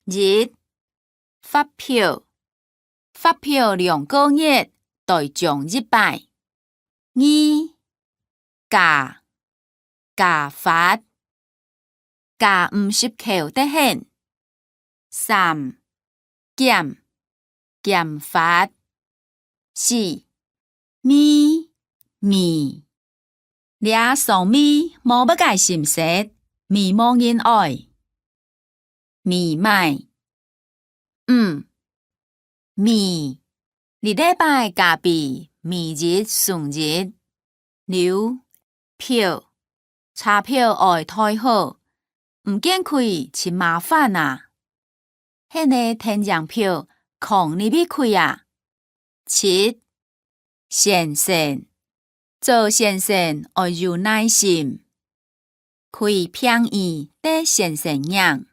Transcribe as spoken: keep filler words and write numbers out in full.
一、發票，發票兩個月代繳一擺。二、加，加罰，加五十箍得現。三、減，減罰。四、米，米。這雙米無麼个心適，米無人愛。 米買。五、米，這禮拜加幣買一送一。六、票，車票愛代好，毋見開盡麻煩啊！現在電影票囥哪位開啊？七、先生，做先生愛有耐心。 開病院得先生領，